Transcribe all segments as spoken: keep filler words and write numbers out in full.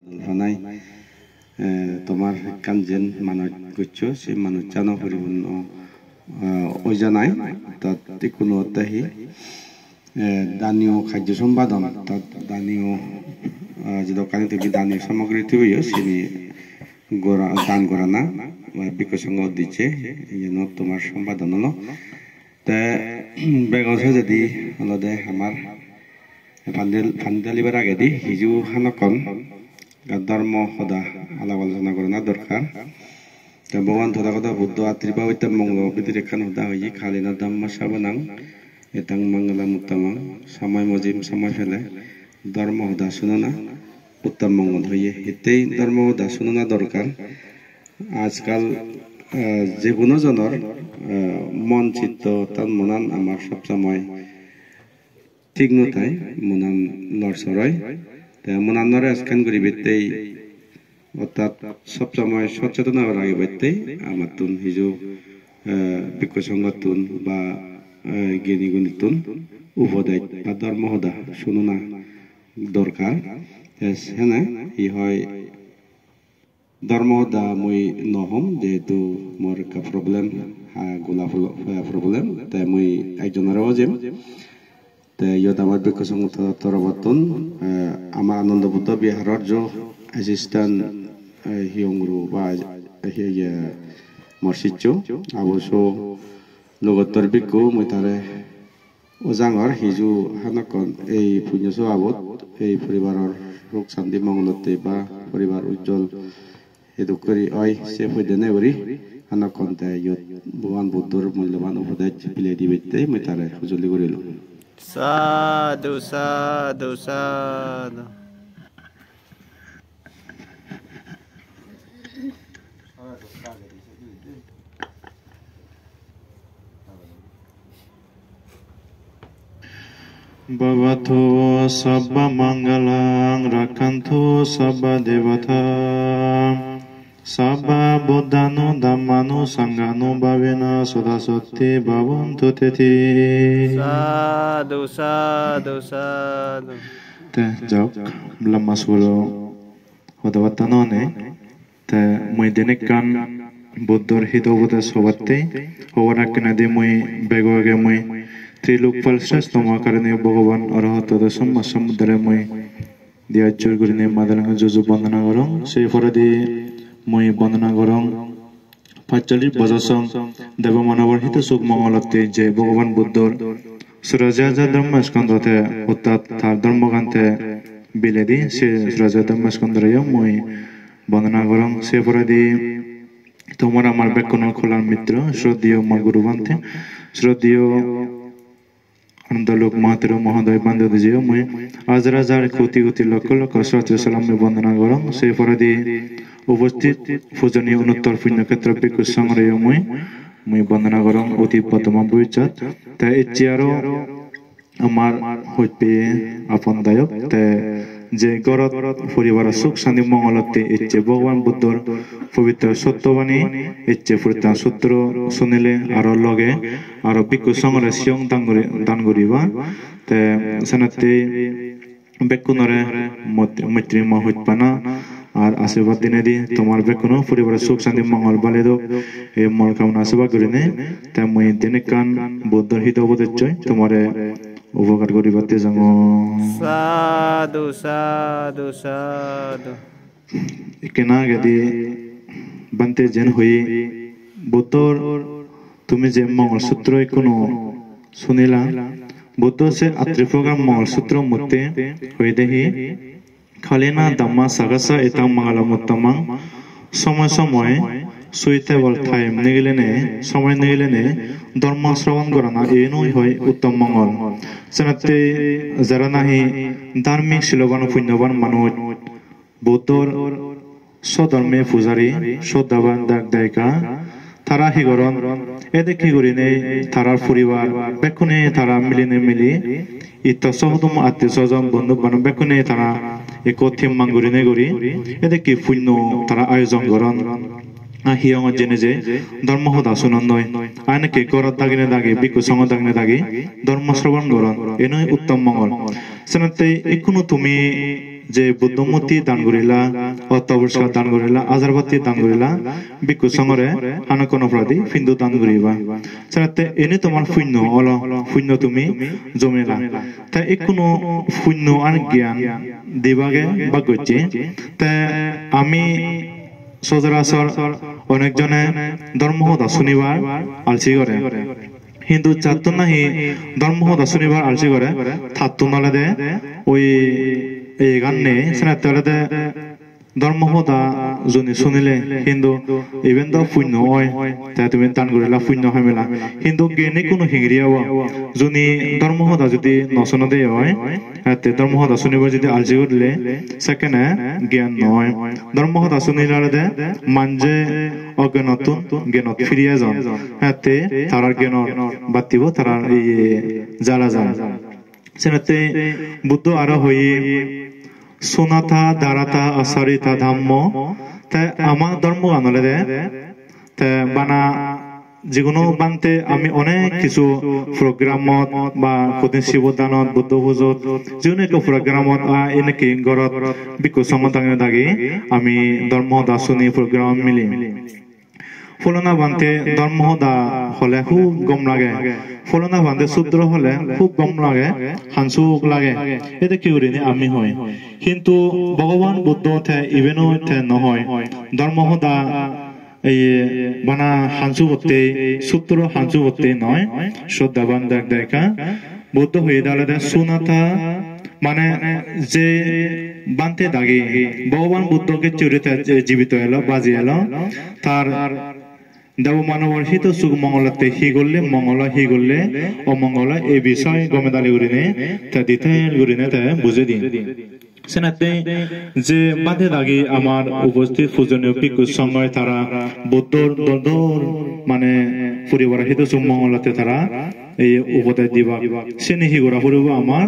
Honai, eh, tomar ekkan jen manuj goccho, se manuchano puripunno, eh, oi janai, tat ikkunu otte hi, eh, daniyo kajjo sombadon, tat daniyo, eh, jedokkani tumi daniyo samogri tubeyo, sini gora-, dan gorana, eh, bhikkhu songho uddicche, iyenot tomar sombadon olo. Te, bego sojedi olode amar Pani dal-, pani dalibar agedi hiju hanakkon dhormo hoda alap alochona gorana dorkar. Te Bhogoban Tothagoto Buddho atri bhabitto mongolo bidire ekkan hoda hoye, "Kalena dhamma savanang etang mangalam uttamang", somoy mojim, somoy pele dhormo hoda sunona uttom mongol hoye. Hittei dhormo hoda sunona dorkar. Ajkal, eh, je hono jonor, eh, mon chitto, tan monan amar sob somoy thik no thai, monan lorsor oi. Te monanore scan guribattei, ortat sob somoy soccheton ragibattei amattun hiju, eh, bhikkhu songhottun ba, eh, gyani gunittun upodes ba dhormo hoda sunona dorkar. Te sene hi hoi, dhormo hoda mui no hom, jehetu mor ekka problem, ha, gola pro-, ha, problem, te mui ekjonore ojim. Te iyot amar bhikkhu songho torobottun, eh, ama Ananda Buddha Viharor jo assistant, eh, hiyong guru ba, eh, hiye, mor siccho, Abuso Logottor bhikkhu, mui tare ojangor hiju hanakkon ei punyo sobabot ei poribaror suk santi mongolotte ba poribar ujjol edok guri oi se poidene guri hanakkon te iyot Bhogoban Buddhor mulloban upodes pile dibatte mui tare hujuli gurilung. Sadhu, sadhu, sadhu. Bhavatu sabba mangalam rakkhantu sabba devata. Sabba buddhanu dhammanu sanghanu bhavena sada sotti bhavantu te. Sadhu, sadhu, sadhu. Te jok, lamba suro hoda batta nonei. Te mui din ekkan Buddhor hito upodes hobatte, hobar ekkenedi mui bego age mui Trilokpal Srestho Mohakarani Bhogoban Arahato Samma Sambuddhore mui diya jur gurinei madalenge juju bondona gorong. Se poredi mui bondona gorong pachchollish bojor song Debo Manobor hito suk mongolotte je Bhogoban Buddhor Suraja ja dhormo skondho te, ortat tar dhormogan te biledi, se Suraja dhormo skondhoreyo mui bondona gorong. Se poredi tomar amar bekkunor kollan mitro, sroddheyo ma guru bhante, sroddheyo Anandalok Mahathero Mohodoy bhante dijeyo mui hajar hajar koti koti lokkho lokkho sroddheyo salam mui bondona gorong. Se poredi uposthit pujoniyo Anuttor Punyokhetro bhikkhu songhoreyo mui, mui bondona gorong, otit bortoman bhobissot. Te ecche aro amar hojpeye apon dayok, te je gorot poribaro suk santi mongolotte ecche Bhogoban Buddhor pobitro sottobani, ecche Purittana Sutro sunile aro loge aro bhikkhu songhore siyong dan guri, dan guriba. Te senotte bekkunore mot-, moitri mo hojpana ar ashirbad dinedi tomar bekkuno poribaro suk santi mongol bali dok, ei mol kamona ashirbad gurinei. Te mui din ekkan Buddhor hito upodes tomare upokar guribatte jangor. Sadhu, sadhu, sadhu. Ekkena agedi bhante jen hoye, Buddhor tumi je Mongol Sutro ikkunu sunila, Buddho se attri progar Mongol Sutro motte hoyede hi, "Kalena dhamma sakkhassa etang mangalam uttamang." Somoy somoy suitable time nigilenei, somoy nigilenei dhormo srobon gorana, iyenoi hoi uttom mongol. Senotte jara nahi dharmik siloban punyoban manuj, Buddhor sodhorme pujari, sodhaban dak dayika, tara hi goron, edokke gurinei tarar poribar bekkune tara milinei mili itto sohudum attiyo sojon bondhu banu bekkune tara ekko timmang gurinei guri edokke punno tara ayojon goron. A hiyongot jeinei je dhormo hoda sunonnoi, a enekke gorot daginei dagi, bhikkhu songhot daginei dagi dhormo srobon goron, enoi uttom mongol. Senotte ikkunu tumi je Buddho murti dan gurila, otto poriskar dan gurila, ajar batti dan gurila, bhikkhu songhore hanukkun oporadi pindu dan guriba. Senotte eni tomar punno olo, punno tumi jomela. Te ikkunu punno ar gyan dibage bhag gocche. Te ami sochorachor onek jone dhormo hoda sunibar alsi gore. Hintu jattun nahi dhormo hoda sunibar alsi gore, tattun olode oi egan nei, senotte olode dhormo hoda juni sunile hintu iben do punno oi, te tumi dan gurile punno pebela. Hintu gene hono hingiri obo, juni dhormo hoda judi no sunode oi, ette dhormo hoda sunibar judi alsi gurile, sekkene gyan no oi. Dhormo hoda sunile olode manje oggenottun gyanot firi ejon. Ette tarar gyanor battibo tarar iye jala jar. Senotte Buddho aro hoye, "Sunattha dharata acharita dhammo." Te ama dhormogan olode, te bana jiguno bhante ami onek kichu programot ba Kothin Sibor Danot, Buddho Pujot, jiguno ekko programot a enekki gorot bhikkhu songho dagi dagi ami dhormo hoda suni program mili. Pholona bhante dhormo hoda hole hub gom lage, pholona bhante sudro hole hub gom lage, hansuk lage. Edokke gurinei ami hoi. Hintu Bhogoban Buddho te ibeno te no hoi. Dhormo hoda ei bana hansubotte, sudro hansubotte noi, sroddha bhante dek deka. Buddho hoyede olode Sunattha, mane je bhante dagi Bhogoban Buddho gecche guri te je jibito elo, baji elo, tar debo manobor hito suk mongolotte hi gorle mongol oi, hi gorle omongol oi, ei bisoy gome dale gurinei te detail gurinei te bujei di. Senotte je bhante dagi amar uposthit pujoniyo bhikkhu songhoi tara Buddhor dol dol mane poribar hito suk mongolotte tara ei upodes dibak. Sini hi gora puribo amar,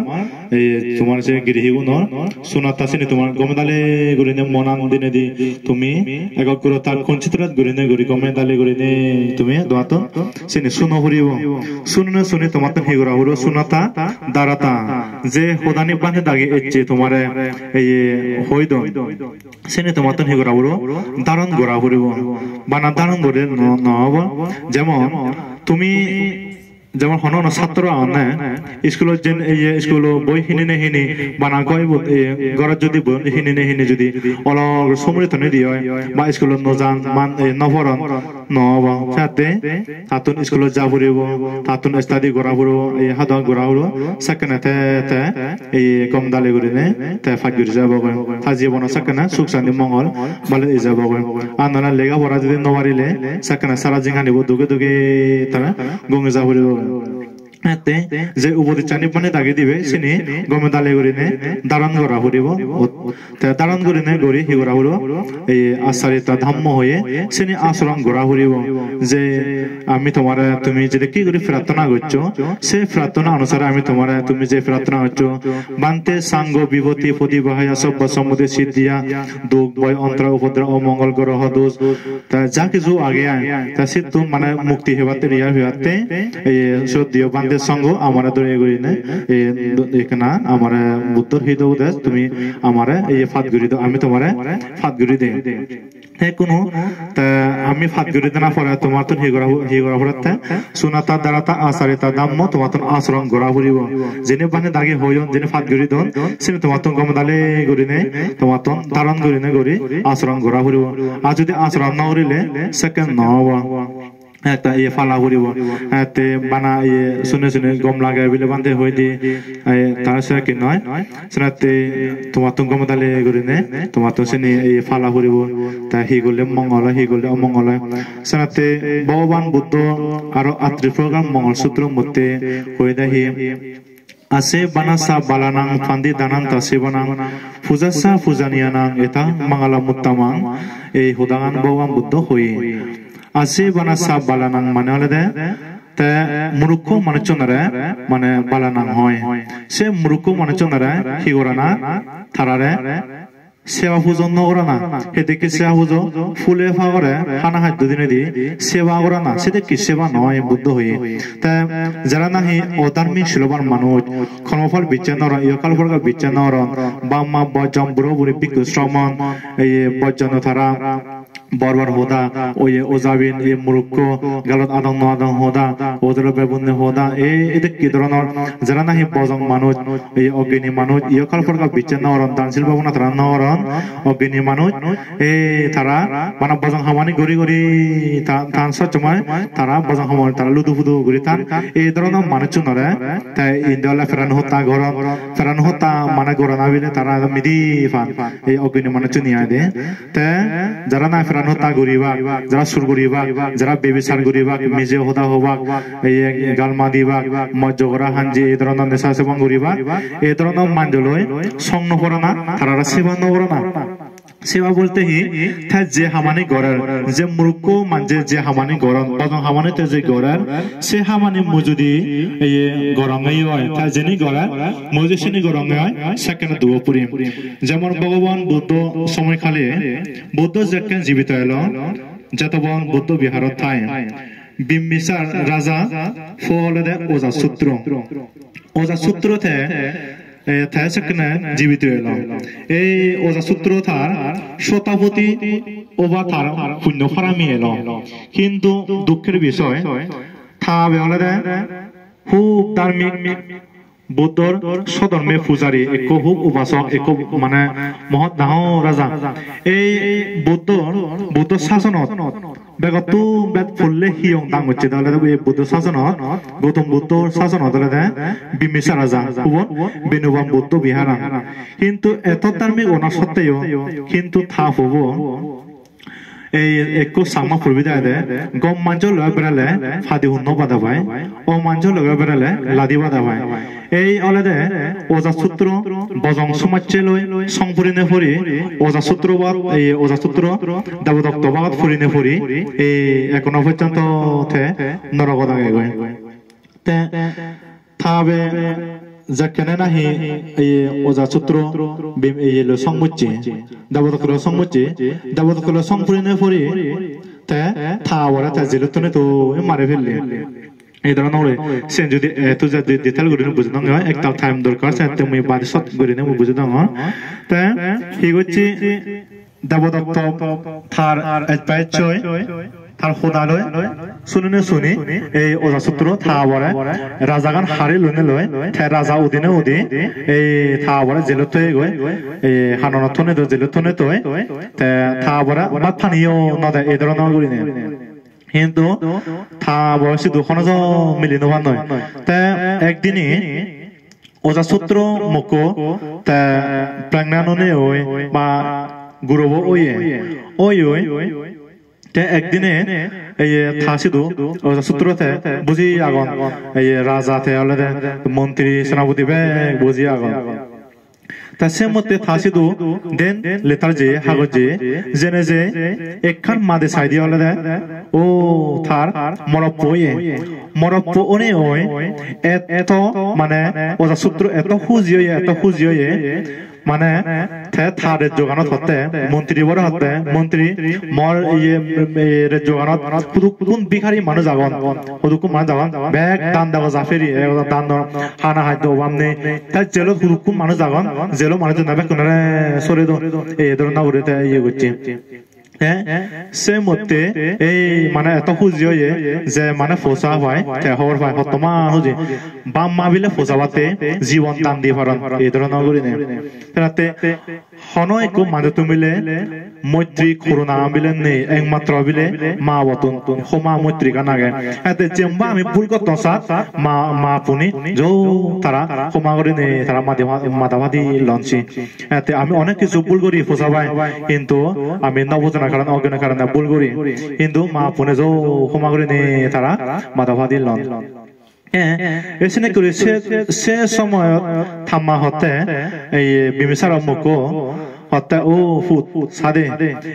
ei tomar se girihigunor Sunattha sini tomar gome dale gurinei monan dinei di tumi egokkurota concentrate gurinei guri gome dale gurinei tumi doattun sini suno puribo. Sunone suni tomattun hi gora puribo? Sunattha dharata. Je hodani bhante dagi ecche tomare ei hoi don, sini tomattun hi gora puribo? Dharon gora puribo. Bana dharon gori no, no obo. Jemon tumi, jemon hono hono satro agonne, iskulot jen, ei iskulo boi hinine hini, bana goi bo-, ei gorot judi boi hinine hini judi olok somuri toni di oi, ba iskulot no jan, man, ei no poron, no obo. Sette tattun iskulot ja puribo, tattun study gora puribo, ei hada gora puribo, sekkene te, te ei gom dale gurinei te paj guri jebogoi. Ta jibono sekkene suk santi mongol bale ei jebogoi. Ar nole lega pora judi no parile sekkene sara jinghanibo duge duge tara gongi ja puribo. Ette je upodesh ani bhante dagi dibe sini gome dale gurinei dharon gora puribo. Te dharon gurinei guri hi gora puribo? Ei acharita dhammo hoye sini acharon gora puribo. Je ami tomare tumi jedokke guri prarthona goccho, se prarthona onusare ami tomare tumi je prarthona goccho, "Bhante sangho vipatti pativahaya sabba sampadhi siddhiya, duk bhoy ontorai upodrob omongol groho dos," ta ja kichu age ai, ta sittun mane mukti hebatte, riya hebatte, ei sroddheyo bhante sangho amare dore gurinei, ei do-, ekkena amare Buddhor hito upodesh tumi amare ei pat guri do, ami tomare pat guri de. Te hono, te ami pat guri dena pore tomattun hi gora, hi gora pore te? Sunattha dharata acharita dhammo, tomattun acharon gora puribo. Jeni bhante dagi hoyon, jeni pat guri don, sini tomattun gome dale gurinei, tomattun dharon gurinei guri acharon gora puribo. Ar judi acharon no gurile, sekken no obo. Ekta iye pala puribo. Ette bana iye sune sune gom lage bile bhante hoi di, ei, ta se ki noi. Senotte tomattun gome dale gurinei, tomattun sini iye pala puribo. Ta hi gorle mongol oi, hi gorle omongol oi. Senotte Bhogoban Buddho aro attri program Mongol Sutro moddhe hoide hi, "Asevana ca balanam panditanam ca sevanaṃ, pūjā ca pūjanīyānaṃ, etaṃ maṅgalamuttamaṃ." Ei hodagan Bhogoban Buddho hoye. "Asevana ca balanam" mane olode te murukko manuchchunore mane balanam hoi. Se murukko manuchchunore hi gorana? Tarare seba pujo no gorana, hedekke seba pujo, phule pagore hana haddo dinedi seba gorana, sedekke seba noi Buddho hoye. Te jara nahi odharmik siloban manuj, kormophol bicche no goron, ihokal porkal bicche no goron, bap ma bojjon, buro buri, bhikkhu sramon, ei bojjon tara bor bor hoda, oye ojabin, oye murukko, galot adong no adong hoda, odolo bebunne hoda, ei edekke doronor jara nahi bojong manuj, ei oggini manuj, ihokal porkal bicche no goron, dan sil bhabona tara no goron, oggini manuj, ei tara bana bojong hamani guri guri ta-, tan sob somoi tara bojong hamani tara ludu pudu guri tan, ei doronor manuchunore te indi ole pran hotta goron, pran hotta mane gorana bile tara midi pan, ei oggini manuchuni aide. Te jara nahi pran hotta guribak, jara sur guribak, jara bebisar guribak, mije hoda hobak, ei gal madibak, mojjo gora hanji, ei dhoronor nesa sebon guribak, ei dhoronor manjoloi song no porana, tarare seba no gorana. Seba bolte hi, te je hamani gorer, je murukko manje je hamani goron, bojong hamani te je gorer, se hamani mui judi ei goronge oi, te jeni gorer, mui judi seni goronge oi, sekkene duo purim. Jemon Bhogoban Buddho somoy kale, Buddho jekken jibito elo, Jetobon Buddho Biharot thai, Bimbisar raja po olode Ojasutro. Ojasutro te, eh, te sekkene jibito elo. Ei Ojasutro tar sotapoti oba tar punyo parami elo. Hintu dukher bisoy, ta babe olode hub dharmik, Buddhor sodhorme pujari, ekko hub upasok, ekko mane mohot dangor raja. Ei Buddhor, Buddho sasonot begottun bet polle hiyong dang gocche de olode ei Buddho sasonot, Gautam Buddhor sasonot olode Bimbisar raja, ubon Binoban Buddho Biharan. Hintu eto dharmik ona sotteo, hintu ta pobo ei ekko Changma purbi dagede, gom manjo loge berele padi hunno bada pai, o manjo loge berele ladi bada pai. Ei olode Ojasutro bojong somajje loi song purine puri, Ojasutro bot, ei Ojasutro Debodotto bagot purine puri, ei ekhono porjonto te norogot agegoi. Te ta babe jekkene nahi ei Ojasutro bim-, ei lo song mucche, Debodotto lo song mucche, Debodotto lo song purine puri, te ta babore te jelottun to mari felle. Ei dhoronor guri, sen judi A to Z detail gurinei bujodonge oi, ektal time dorkar, sette mui bari short gurinei mui bujodongor. Te hi gocche, Debodotto tar advice oi, tar hoda loi, sunine suni, ei Ojasutro ta babore rajagan hari lone loi, te raja udine udi, ei ta babore jelot thoyegoi, ei hanonot thone do jelot thone toi, te ta babore bhat paniyo no de, ei dhoronor gurinei. Hintu ta babo sidu hono jon mili no pannoi. Te ekdini Ojasutro mokko te pregnant one oi ba gurobo oye. Oi oi. Te ekdine ei ta sidu Ojasutro te buji agon. Ei raja te olode montri senapoti bek buji agon. Ta se motte ta sidu den letter jeye, hagoj jeye, jene je ekkan madi saide olode, o tar moroppo oye. Moroppo one oi, etto mane Ojasutro etto huji oye, etto huji oye, mane te ta rejjoganot hotte, montri bore hotte, montri mor iye, iye rejjoganot hudukkun bikari manuj agon, hudukkun manuj agon, bek dan dego ja peri, e dan hana haddo obab nei. Te jelot hudukkun manuj agon, jelo manuj jone bekkunore sore don. Ei dhoronor guri te iye gocche. Te se motte ei mane eto huji oye je mane posa pai, te hobor pai, hottoman huji. Bap ma bile posa batte jibon dan di paron, ei dhoronor gurinei. Te hono ekko manuj tumile moitri koruna bile nei, ekmatro bile ma babottun homa moitri gan age. Ete jemba ami bul gotton sat ma, ma bapune jo tara homa gurinei tara madi, mada madi lonsi. Ete ami onek hissu bul guri posa pai, hintu ami no bujana karon, ogyano karone bul guri. Hintu ma bapune jo homa gurinei tara mada madi lon. Eh, e sene guri se, se somoyot ta ma hotte, ei Bimbisaro mokko, Hotte, "O put, sade,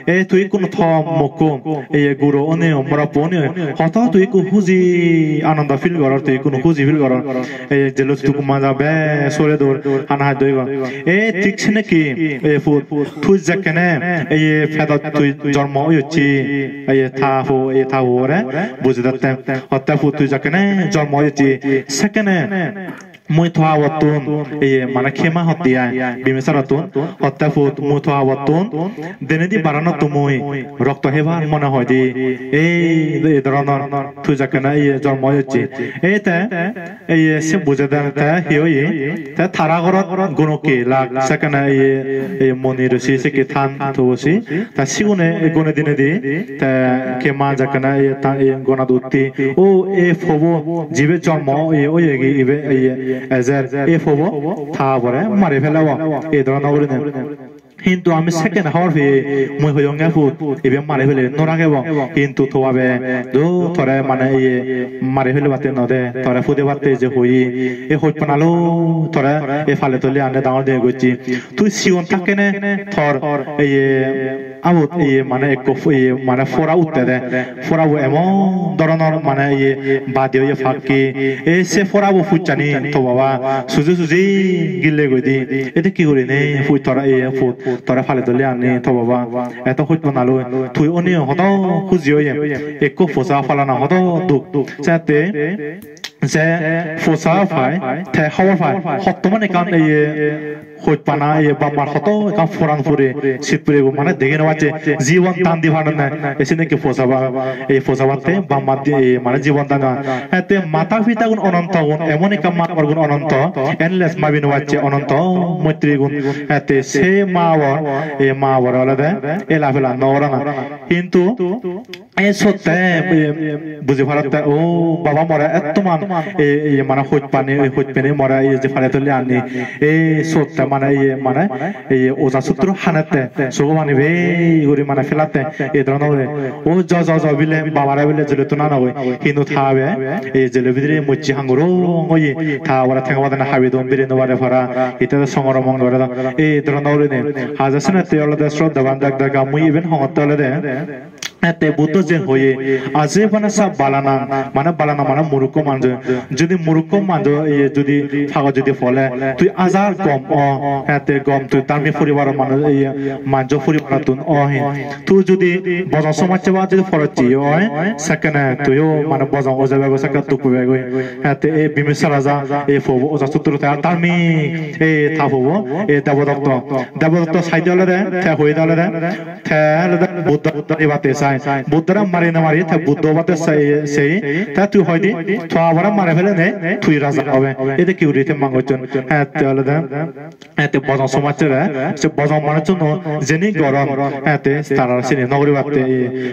e tui ikkunu thom mokko, eye guro oneyo, morappo oneyo, hoto tui ikku huji anondo feel goror, tui ikkunu huji feel goror." Eye jelo tuku maja be sore dor, hana hai doi gor. E thik seneki, e put, tui jekkene eye pedot tui jormo oyocchi, eye ta po, eye ta po ore buji dette. Hotte, "Put, tui jekkene jormo oyocchi, sekkene mui to abottun, eye, mane khema hotte ai, bimisarottun, hotte put mui to abottun, denedi baranottun mui rokto hebar mone hoide, ei, ei dhoronor tui jekkene, eye, jormo oyocche." Ei te, eye, se bujede te hi oye, te tara gorot gunokke lak, sekkene, eye, eye, moni rosi sekke than tobosi, te sigune gune dinedi, te khema jekkene, eye, ta, eye, gonat utti, "O, e pobo, jibe jormo oye, oyegi ibe, eye, ejer, e pobo ta bore mari pelebo." Ei dhoronor gurinei. Hintu ami sekkene hobor peye, mui hoyonge put, ibe mari pele no ragebo. Hintu to babe, do tore mane iye mari pelebatte no de, tore pudebatte je hoye, e hojpanalo tore e pale tole ane dangor diye gocche. Tui sigon thakkene tor iye abot iye mane ekko fu-, iye mane pora utte de, porabo emon dhoronor mane iye badi oye pakke. E se porabo puchchani to baba suje suje gille goi di. Edokke gurinei put tore iye put tore pale dole ani to baba. Eto hojpanaloi tui oneyo hodo huji oye. Ekko posa palana hodo duk. Sette je posa pai, te hobor pai. Hottoman ekkan iye hojpana, iye bap mar hoto ekkan poran pure, sit purebo mane dege no pacche, jibon dan di paron na. Ese neki posa ba, ei posa batte bap mar di, ei mane jibon dan na. Ete mata pita gun ononto gun, emon ekkan ma bor gun ononto, endless mabi no pacche ononto moitri gun. Ete se ma bor, ei ma bor olode ela pela no gorana. Hintu e sotte, e, buji paratte, o baba more ettoman, e, e, mane hojpani, e, hojpani more, e, je pare tole ani, e, sotte mane, e, mane, e, oja sutro hanette, sogo pani be guri mane pelatte, e dhoronor guri. O jo, jo, jo bile, babare bile jele tuna nogoi, hintu ta be, e, jele bidire mocche hanguro oye, ta bore tenga badana habi don bire no bare para, ite do songoro mongoro do, e dhoronor gurinei. Haja senette olode sroddhaban dak dak mui iben hongotte olode, Ete Buddho je hoye, aje bana sa balana, mane balana mane murukko manjo. Jodi murukko manjo, iye, jodi pagoj jodi pole, tui ajar gom o, ete gom tui dharmi poribar mane, iye, manjo poribarottun o hin. Tui jodi bojon somajje ba jodi porocchi oi, sekkene tuiyo mane bojon ojebe go sekke duk pebe goi. Ete ei Bimbisar raja, ei pobo oja sutro te ar dharmi, ei ta pobo, ei Debodotto. Debodotto saide olode, te hoide olode, Te olode Buddho, Buddho ibatte sai. Buddhore mari no mari, te Buddho obatte sai, sei. Te tui hoide, to babare mari pelene, tui raja obe. Ede ki guri te mangochun. He, te olode, he, te bojon somajjore, se bojon manuchun jeni goron, he, te tara sini no guribatte,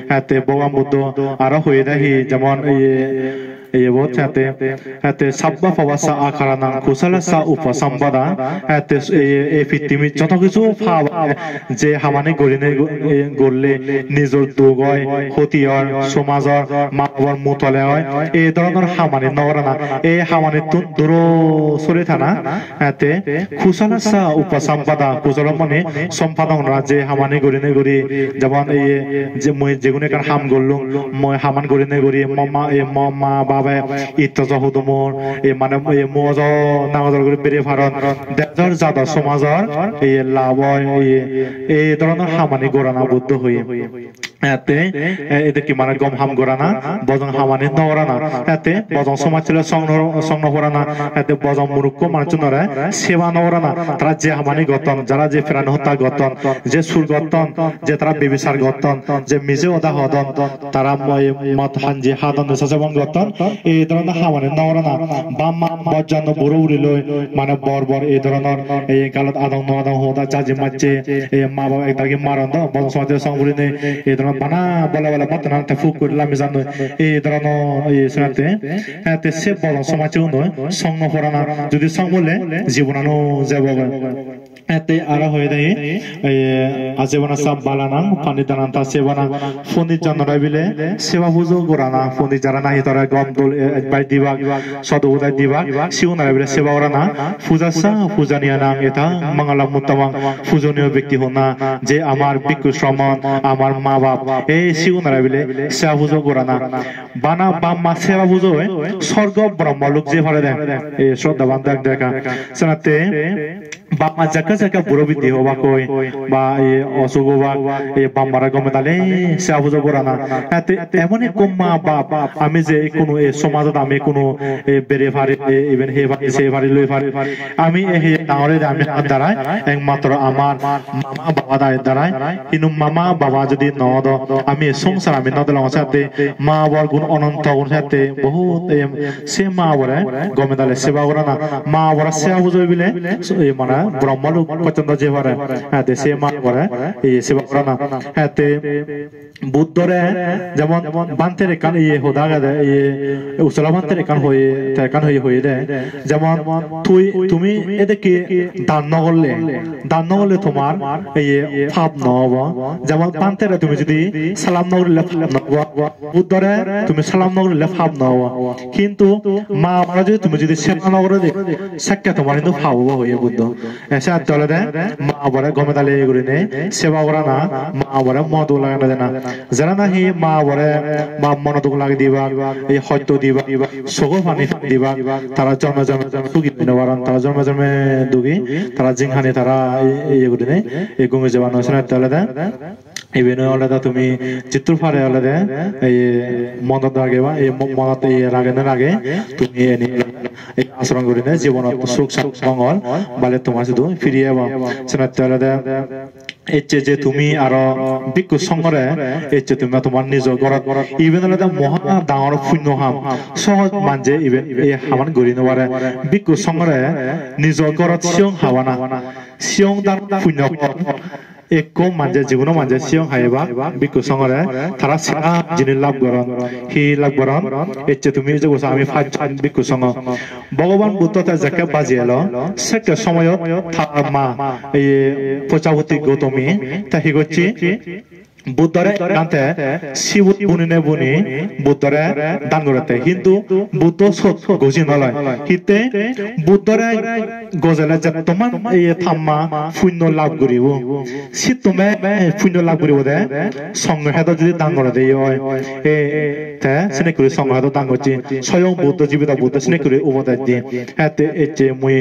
he, te Bhogoban Buddho aro hoide hi, jemon, iye, Eyebot hete, hete sabba pabassa akaranang kusalassa upasampada, hete ei, ei pittimit joto kichu pap age, je hamani gorine go-, e, gorle nijor duk oi, hoti oi, somajor, ma babor mutole oi, ei dhoronor hamani no gorana, ei hamanittun duro sori thana, hete kusalassa upasampada, kusol mane sompadon ra je hamani gorine gori, jemon ei je mui jegun ekkan ham gollung, mui haman gorine gori, mo ma, e, mo ma babe itto jo hudumor, e, mane, e, mo jo nangor gori bere paron, dejor jador somajor, e, lab oi, e, ei dhoronor hamani gorana Buddho hoye. Ette, e, edokke mane gom ham gorana, bojon hamani no gorana. Ette bojon somajjore song no, song no porana, ette bojon murukko manuchunore seba no gorana. Tara je hamani gotton, jara je prani hotta gotton, je sur gotton, je tara bebisar gotton, je mije hoda hodon, tara mo-, mot hanji hadon, nesa sebon gotton, ei dhoronor hamani no gorana. Bap ma bojjon buro buri loi, mane bor bor ei dhoronor, ei galot adong no adong hoda jaji macche, ei ma bap ekdagi maron do, bojon somajje song gurinei, ei dhoronor bana bole bole mattonan te puk guri lami jandoi, ei dhoronor, ei senette, eh, te se bojon somajje unoi song no porana, judi song porle jibonano jebogoi. Ete aro hoide, eh, ajebana sab balanang, pani danan ta sebana, pondit janore bile seba pujo gorana, pondit jara nahi tore gom dol, eh, advice dibak, sod ubodej dibak, sigunore bile seba gorana, puja sa, pujaniya nang, eta, mangala muttamang, pujoniyo bekti honna, je amar bhikkhu shramon, amar ma bap, ei sigunore bile seba pujo gorana. Bana bap ma seba pujo oi, sorgo brahmalok je pare de, ei shraddhaban dek deka. Senatte, bap ma jekke jekke buro biddi hobak hoi, ba ei osuk hobak, ei bap mare gome dale seba pujo gorana. Ete emon ekko ma bap, ami je ikkunu ei somajot ami ikkunu ei bere pari, ei iben hei pari, sei pari, loi pari. Ami ei hei dangor ede ami har darai, ekmatro amar mama baba dai darai. Hintu mama baba jodi no odo, ami ei songsar ami no delong sette, ma babor gun ononto gun sette, bohut ei Se ma babore gome dale seba gorana, ma babore seba pujo bile, so, e, mane Brahma lok porjonto je pare. Ete se ma babore, e, seba gorana. Ete Buddhore jemon bhanter ekkan iye hoda agede, iye Usola bhanter ekkan hoye, te ekkan hoye hoye de. Jemon tui, tumi edekke dan no gorle, dan no gorle tomar iye pap no obo. Jemon bhantere tumi jodi salam no gorile pap no obo. Buddhore tumi salam no gorile pap no obo. Hintu ma babore jodi tumi jodi seba no goro de, sekke tomar hintu pap obo hoye Buddho. E, se atte olode ma babore gome dale gurinei seba gorana, ma babore mono duk lagana dena. Jara nahi ma babore ma mono duk lage dibak, ei hosto dibak, sogo pani dibak, tara jonme jonme sugi no paron, tara jonme jonme dugi, tara jinghani tara iye gurinei, ei gumi jeba noi, se atte olode Iben olode tumi jittur pare olode ei monot rageba, ei mo-, monot ei ragene rage tumi eni ei asoron gurine jibonot suk santi mongol bale tomar sidu firi ebo. Senotte olode ecche je tumi aro bhikkhu songhore ecche tumi tomar nijo gorot, iben olode moha dangor punyo ham. Sohoj manje iben ei haman guri no pare. Bhikkhu songhore nijo gorot siyong habana, siyong dan punyo phol. Ekko manje, jiguno manje siyong haibak bhikkhu songhore, tara sera jinis lab goron. Hi lab goron? Ecche tumi je gosa ami pachjon bhikkhu songho. Bhogoban Buddho te jekke baji elo, sekke somoyot tar ma, ei Prajapati Gotomi, te hi gocche? Buddhore ekkan te sibut bunine buni Buddhore dan gorette. Hintu Buddho sot goji no loi. Hitte Buddhore gojele jettoman ei tamma punyo lab guribo. Sittume punyo lab guribo de, songho hedo jodi dan gorede oi. E, te sinek guri songho hedo dan gocche. Soyong Buddho, jibito Buddho sinek guri ubodes di. Ette ecche mui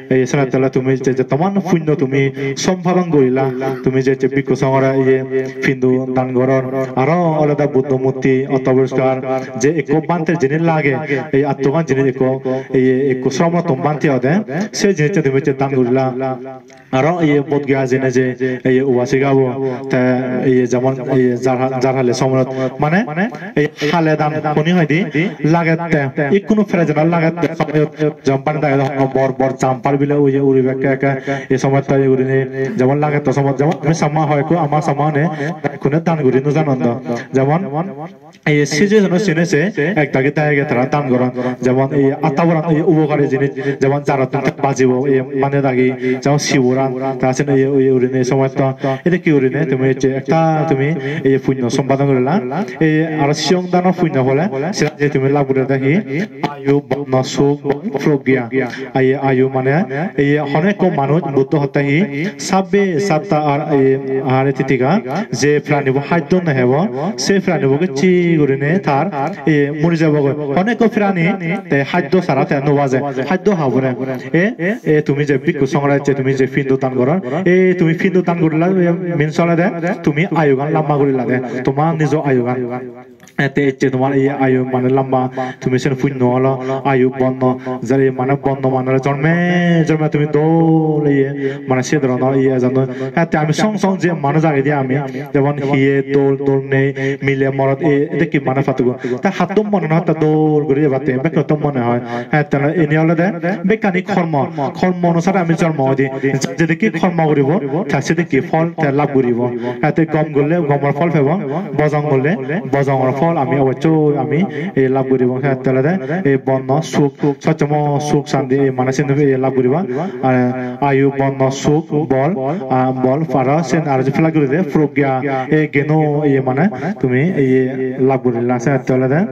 ei senotte ole tumi je, je toman punyo tumi sompadon gorila, tumi je, je bhikkhu songhore iye pindu dan goror. Aro olode Buddho murti otto poriskar, je ekko bhante jinis lage, ei attogan jinis ekko, ei ekko sromottun bhante ode, se jinis tumi je dan gorila. Aro iye Bodh Gaya jeinei je iye Ubasikabo, te iye jemon iye jar, jar hale somoyot, mane ei hale dan honi hoide lagette, ikkunu present-ot lagette somoyot, jemon bani dagede hono bor bor jampar bile iye uribekke ekke, ei somoyot iye gurinei jemon lagette somoyot, jemon ami Changma hoi ekku, ama Changma hone ikkune dan guri no janon do. Jemon ei situation-o sine se ek dagi dagege tara dan goron. Jemon ei atta boran ei upokari jinis, jemon jarottun te bajibo ei mane dagi, jemon siboran, ta sen ei, ei gurinei somoyot to edokke gurinei tumi ecche ekta tumi ei punyo sompadon gorila. Ei aro siyong dano punyo phole sira je tumi lab gurede hi? Ayu, borno, suk, bol, progya. Aye, ayu mane, ei hono ekko manuj Buddho hotte hi, sabbe satta ar, ei, ahare titika, je pranibo haddo no hebo, se pranibo gecche gurine tar, ei, muri jebogoi. Hono ekko prani te haddo sara te no baje, haddo habore. E, e, tumi je bhikkhu songhore je tumi je pindu dan goror, e, tumi pindu dan gorila, e, means olode tumi ayugan lamba gorila de, toma nijo ayugan. Ete ecche tomar ei ayu mane lamba, tumi sen punyo olo, ayu borno, jare mane borno mane ole jonme jonme tumi dol iye mane se dhoronor iye ejon. Ete ami song song je manuj agede ami, jemon hiye dol dol nei, mile morot ei edokke mane pattugun. Te hatto mone no hotte dol guri ebatte, bekkunotto mone hoi. Ete eni olode bekkani kormo, kormo onusare ami jonmo oide. Jedokke kormo guribo, te sedokke phol te lab guribo. Ete gom gorle gomor phol pebo, bojong gorle bojongor phol ami obossoi ami ei lab guribong, senotte olode ei bonno suk, sottomo suk santi ei mane sindi ei lab guriba. Ar ayu bonno suk bol, ah, bol paro sen aro je pela guride progya ei geno ei mane tumi ei lab gurila, senotte olode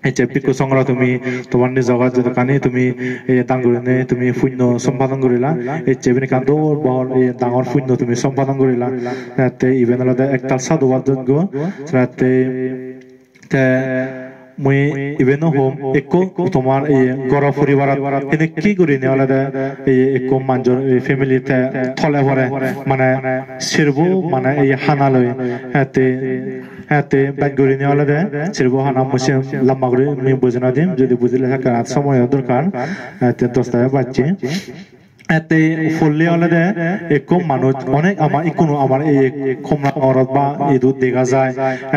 ecche bhikkhu songhoro tumi tomar nijogot jodokkani tumi ei dan gurinei tumi punyo sompadon gurila, ecche iben ekkan dol bor ei dangor punyo tumi sompadon gurila. Te iben olode ektal sadhubad joggo. Te Te mui iben o hom, ekko tomar ei goro poribarot henekke gurinei olode ei ekko manjor ei family te tole pore, mane serbo mane ei hana loi, hette hette bej gurinei olode serbo hana mui se lamba guri mui bujei no dim, jodi bujile ekka somoyo dorkar, hette dosta bajje. Ette polle olode ekko manuj, onek ama ikkunu amar ei Komla Nagarot ba idu dega jai.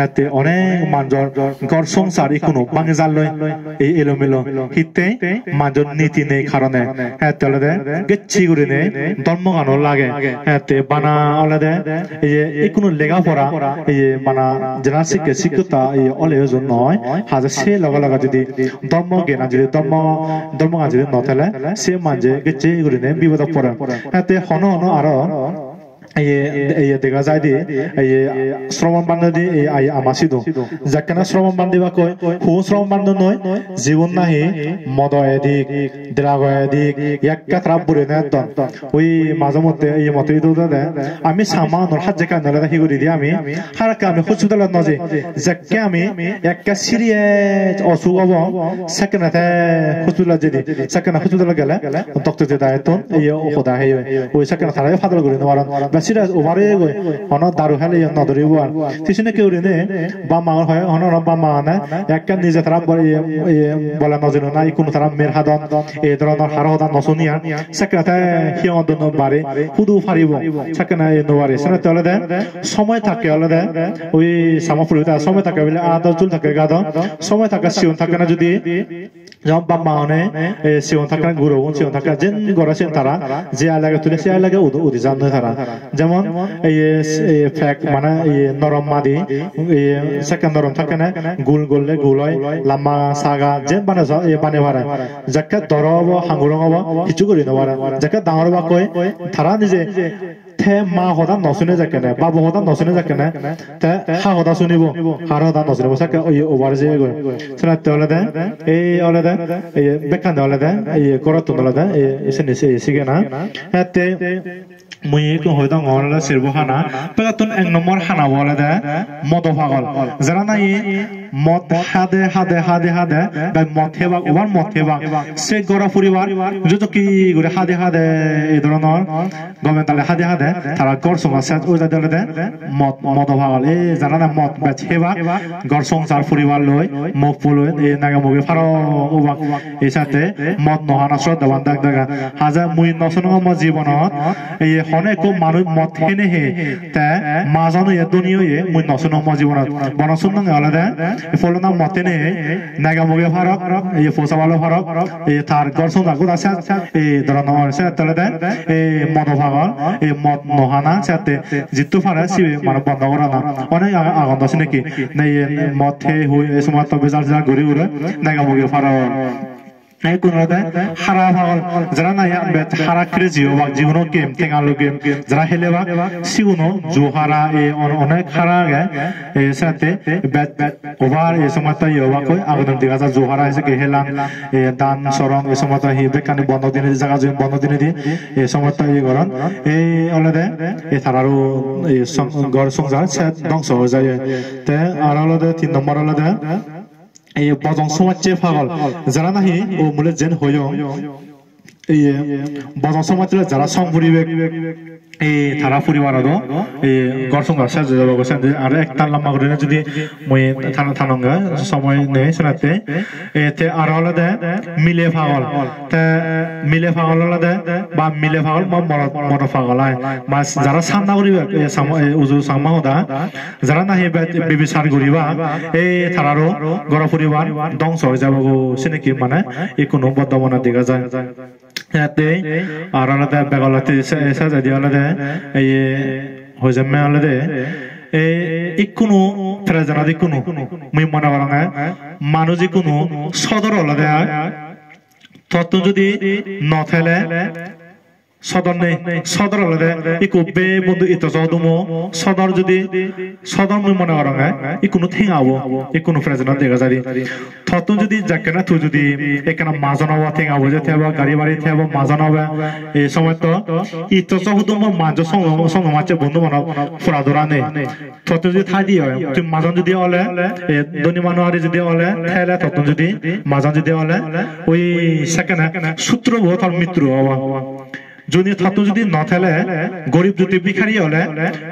Ette onek manjor ghor songsar ikkunu bangi jalloi, ei elomelo. Hitte manjor niti nei karone. Ette olode gecche gurinei dhormogano lage. Ette bana olode ei ikkunu lega pora, ei bana jena sikke sikkotta ei ole ojon noi. Haje se loge loge jodi dhormo gyan jodi dhormo, dhormo gyan jodi no thele, se manje gecche gurinei bipodot pore. Ette hono hono aro iye, iye dega jai de, iye sromon bande de, iye ama sidu. Jekkene sromon bande bakkoi, hu sromon bande noi, jibun nahi modo edik, drago edik, ekka trap buri ne etton. Ui maje motte, iye motte idu de, ami sama onor hajje kan nole hi guri di ami, har ekka ami hospitalot no jai. Jekke ami ekka serious osuk obo, sekkene te hospital jedi, sekkene hospital gele doctor je daettun ei hoda heye, oi sekkene tara padol guri no paron, ba serious over oye goi, hono daru hele no doribo ar. Te senekke gurinei bap ma hono hono bap ma mane ekka nije tara bole no jino na, ikkunu tara mer hadon, ei dhoronor haro hoda no suniyan, sekkene te hiyongot dun no bare hudu paribo, sekkene ei no bare. Senotte olode somoy thakke olode ui sama puri ta somoy thakke bile aa dos jul thakke gado, somoy thakke sigon thakke na judi, jemon bap ma one, eh, sigon thakke na gurogun sigon thakke jen gore sen tara, je ai lage tule se ai lage udi, udi jan noi tara. Jemon ei, ei pek mane ei norom madi, ei sekke norom thakke na gul golle gul oi, lamba saga jen bane sa-, ei bane pare. Jekke doro obo, hangurong obo, hissu guri no pare. Jekke dangor obakkoi, tara nije te ma hoda no sune jekkene, babo hoda no sune jekkene, te ha hoda sunibo, har hoda no sunibo, sekke oi over jeyegoi. Senotte olode, ei olode, ei bekkani olode, ei gorottun olode, ei seni se sigena. Ette mui ekku hoi dong olode serbo hana, begottun ek nombor hana bo olode modo pagol. Jara nahi mod hade, hade, hade, hade, bai mod hebak, over mod hebak. Se goro poribar, jodokke guri hade, hade, ei dhoronor, gome dale hade, hade, tara ghor songsar ses oi jade olode, mod, modo pagol. Ei jara na mod bej hebak, ghor songsar poribar loi, mok po loi, ei nage muge paro obak. Ei sate mod no hana sroddhaban dak daga. Haja mui no sunong mo jibonot, ei hono ekko manuj mod hene he, te majon oye, dhoni oye, mui no sunong mo jibonot. Bono sunonge olode, ei pholona mod hene he, nega muge parok, ei posabalo parok, ei tar ghor songsar goda ses, ei dhoronor ses olode, ei modo pagol, ei mod no hana sette jittu pare sibe mane bondo gorana. Onek ag-, agon do senekki, nei ei mod he hui ei somosto bejal sejal guri guri nega muge parok. Ekkun olode hara pagol, jara nahi bet hara crazy obak, jiguno game, tenga loi game, jara helebak, siguno ju hara, ei on-, onek hara age, ei senotte bet, bet over, ei somosto iye obakkoi, agodon dega jar ju hara, ei sekke helan, ei dan sorong, ei somosto hi bekkani bondo dinei di, jaga jumi bondo dinei di, ei somosto iye goron. Ei olode, ei tararo, ei song-, ghor songsar se dhongso oi jai. Te aro olode tin nombor olode, ei bojong somajje pagol, jara nahi o mule jen hoyong, ei bojong somajje jara song puribek, ei tara poribarodo, ei ghor songsar ses oi jabo, sen aro ektal lamba gurinei judi mui than-, thanonge, somoy nei senotte. Ei te aro olode mile pagol, te mile pagol olode, ba mile pagol ba morot, morot pagol ai, ba jara sanda guribek, ei samo-, ei uju Changma hoda, jara nahi be-, bebisar guriba, ei tararo ghor poribar dhongso oi jabo go, senekki mane ikkunu bortomane dega jai. Ette aro olode begolatti se-, sejedi olode ei hojemme olode E ikkunu present-ot ikkunu mui mone gorong, eh, manuj ikkunu sodor olode, tottun judi no thele sodor nei, sodor olode ikku be bondhu ito so dumo, sodor judi, sodor mui mone gorong, eh, ikkunu thenga obo, ikkunu present-ot dega jai. Tottun judi jakkene tui judi ekkena majon obo, thenga poije thebo, gari bari thebo, majon obo, ei somoy to itto so hudumo manjo songo, songo macche bondhu mano pura dora nei. Tottun judi thai di oi, tui majon judi ole, e, dhoni manu ari judi ole, thele tottun judi majon judi ole, oi sekkene sutro bo tor mitro obo. Juni tattun judi no thele, gorib judi bhikhari ole,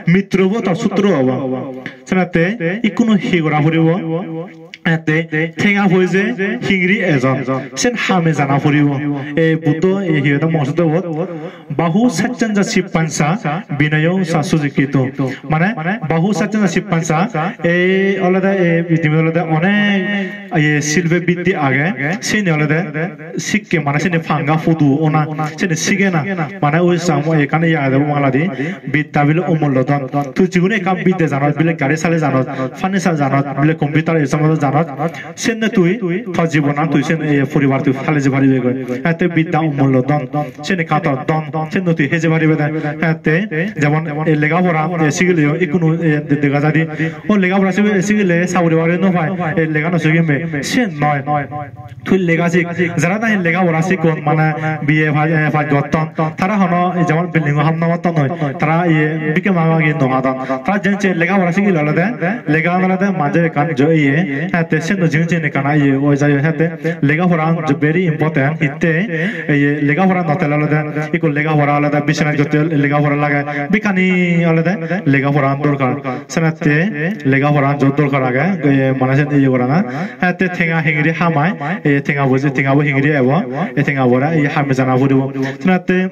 mitro bo tor sutro obo. Senatte ikkunu hi gora puribo? Ette thenga poije hingiri ejon. Sen hame jana puribo. E Buddho e hi hoide mongsodo bot. Bahu saccanja sippansa binayo sa sujikito. Mane bahu saccanja sippansa, e olode e prithibi olode onek ye silpe bidde age. Seni olode sikke mane seni panga pudu ona, seni sige na. Mane ui samo ekkan ye agede Bangaladi, bidda bile omullo dhon. Tui jigune ekkan bidde janot, bile gari sale janot, furniture janot, bile computer ei somosto janot, senne tui to jibonan tui sen, eh, poribar tui pale je paribe goi. Ette bidda omullo dhon, seni ekkan to dhon, senne tui heje paribe de. Ette jemon ei lega pora, eh, sigile yo, ikkunu, eh, de-, dega jai de. O lega pora sigile, sigile saguri baguri no pai, ei lega no sigime, sen noi. Tui lega sik, jara nahi lega pora sikkon, mane B A pass, eh, pass gotton, tara hono jemon building-o ham no gotton noi, tara iye bikke magi magi no hadon. Tara jen se lega pora sigile olode, lega olode manje ekkan jo iye, eh, te sen do jiyen jiyen ekkan iye oi jai, eh, te lega pora jo very important, hitte iye lega pora no thele olode, ikko lega pora olode business gotte lega pora lage, bekkani olode lega pora dorkar. Senatte lega poran jor dorkar age, eh, mane sen iye gorana. Ette tenga hingiri hamai, eh, tenga bo je, tenga bo hingiri ebo, eh, tenga bore iye hame jana puribo. Senatte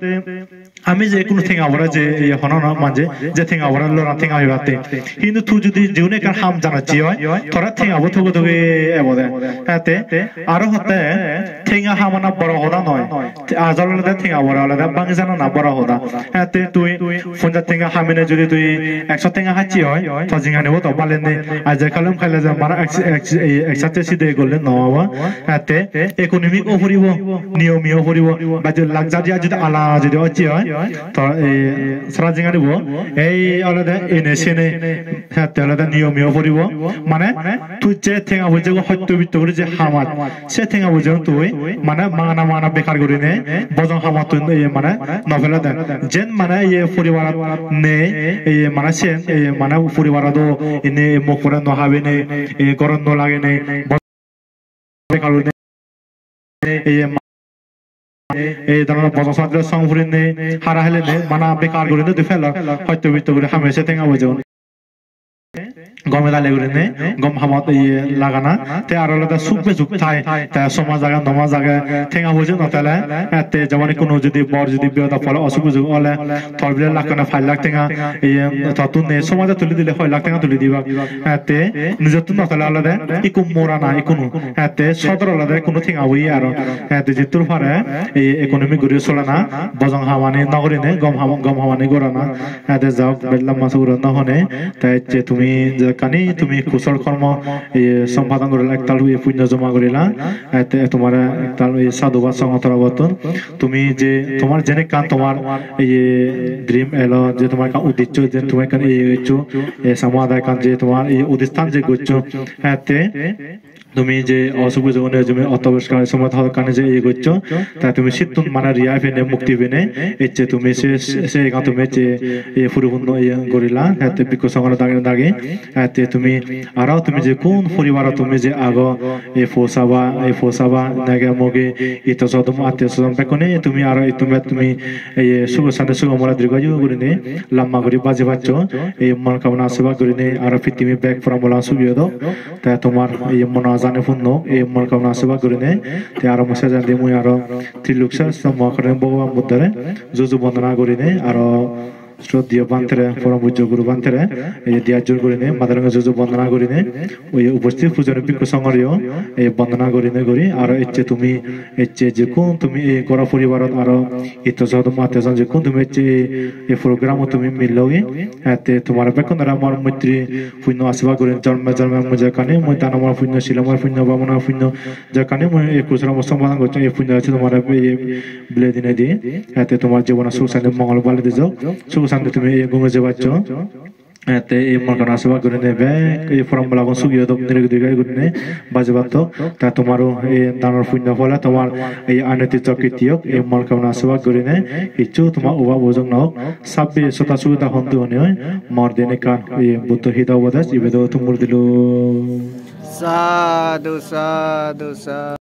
ami je ikkunu tenga bore je, iye hono hono manje je tenga bore lora tenga hoibatte. Hintu tui judi jigune ekkan ham janacche oi, tore tenga bo toge toge ebo de. Ette aro hotte tenga hamana boro hoda noi. Te ajol olode tenga bore olode bangi janana boro hoda. Ette tui ponjaj tenga hamine judi tui ekso tenga hacche oi, to jinganibo to balen nei. Aje kalum kaile je mane ek, ek, ek, ek satte side golle no obo. Ette economic o puribo, niyomi o puribo, ba je luxury judi ala judi hacche oi, to ei sara jinganibo ei olode ene sene, ette olode niyomi o puribo. Mane tui je tenga poije go hotto bitto guri je hamat, se tenga poijegun tui mane mangana mangana bekar gurinei bojong hamottun iye mane no pele de. Jen mane iye poribarot nei, iye mane sen, iye mane poribarot o inni mok pore no habinei, iye gorot no lagenei, bojong bekar gurinei, iye ma-, ei dhoronor bojong song song purinei, hara helenei, mane bekar gurinei tui pele, hotto bitto guri hamei se tenga poijegun. Gome dale gurinei, gom hamot iye lagana. Te aro olode suk besuk thai, te somaj age, nomaj age, tenga poije no thele, eh, te jemon ikkunu judi bor judi biyot pole osuk bisuk ole, tor bile lakkone pach lakh tenga, iye, tottun nei, somaje tuli dile hoi lakh tenga tuli dibak. Eh, te nijottun no thele olode ikku morana ikkunu. Eh, te sodor olode ikkunu tenga poije aro. Eh, te jittur pare, iye, economic guri solana, bojong hamani no gurinei, gom ham-, gom hamani gorana. Ede jok, bej lamba suguro no hone. Te ecche tumi jekkani tumi kusol kormo, e, sompadon gorila, ektal tumi punyo joma gorila. Ete tomare ektal, e, sadhubad songo torobottun. Tumi je tomar jenekkan tomar, e, dream elo, je tomar ekkan uddeccho, je tumi ekkan, e, eccho, e, samada ekkan je tomar, e, udistan je goccho. Ete tumi je osuk bisuk une tumi otto poriskar somoi hodokkani je iye goccho, ta tumi sittun mane rihai pene, mukti pene, ecche tumi se, se, se ekkan tumi ecche iye puripunno iye gorila, ette bhikkhu songhore dagi dagi, ette tumi aro tumi je kun poribarot tumi je ago, e posaba, e posaba, nege moge, itto sodom, attiyo sodom bekkune tumi aro ittume tumi iye sugo sante sugo mole dirghayu gurinei lamba guri baji paccho, ei monokamona ashirbad gurinei aro pittimi bek porambola sugi odok. Te tomar ei mono ajani punno, ei monokamona ashirbad gurinei, te aro mui sejendi mui aro Trilok Srestho Mohakarunik Bhogoban Buddhore juju bondona gurinei, aro Sroddheyo bhantere, porom pujjo guru bhantere, ei diya jur gurinei, madarunge juju bondona gurinei, oi uposthit pujoni bhikkhu songhoreyo, ei bondona gurinei guri, aro ecche tumi, ecche jekkun tumi ei goro poribarot aro itto sodom attejon jekkun tumi ecche ei, ei program-ot tumi millogi, ette tomare bekkunore mor moitri punno asibad gurinei, jorme jorme mui jekkani mui dano mor punno, silo mor punno, bhabona punno, jekkani mui ei kusrom sompadon gocchong, ei punno ecche tomare ei bile dinei di, ette tomar jibonot suk santi mongol bali dijok, suk santi tumi ei gunge jebaccho. Ette ei mol kamona asibad gurinei bek ei porom bolagun sugi odok, nirok dikari gurinei baji pattok. Ta tomaro ei danor punno phole tomar ei aneti jokkiti ok, ei mol kamona asibad gurinei hissu tomar obab ojok no ok. Sabbe sota sugita hontu hone oi, mor den ekkan ei Buddho hita upodes ibe do tumur dilo. Sadhu, sadhu, sadhu.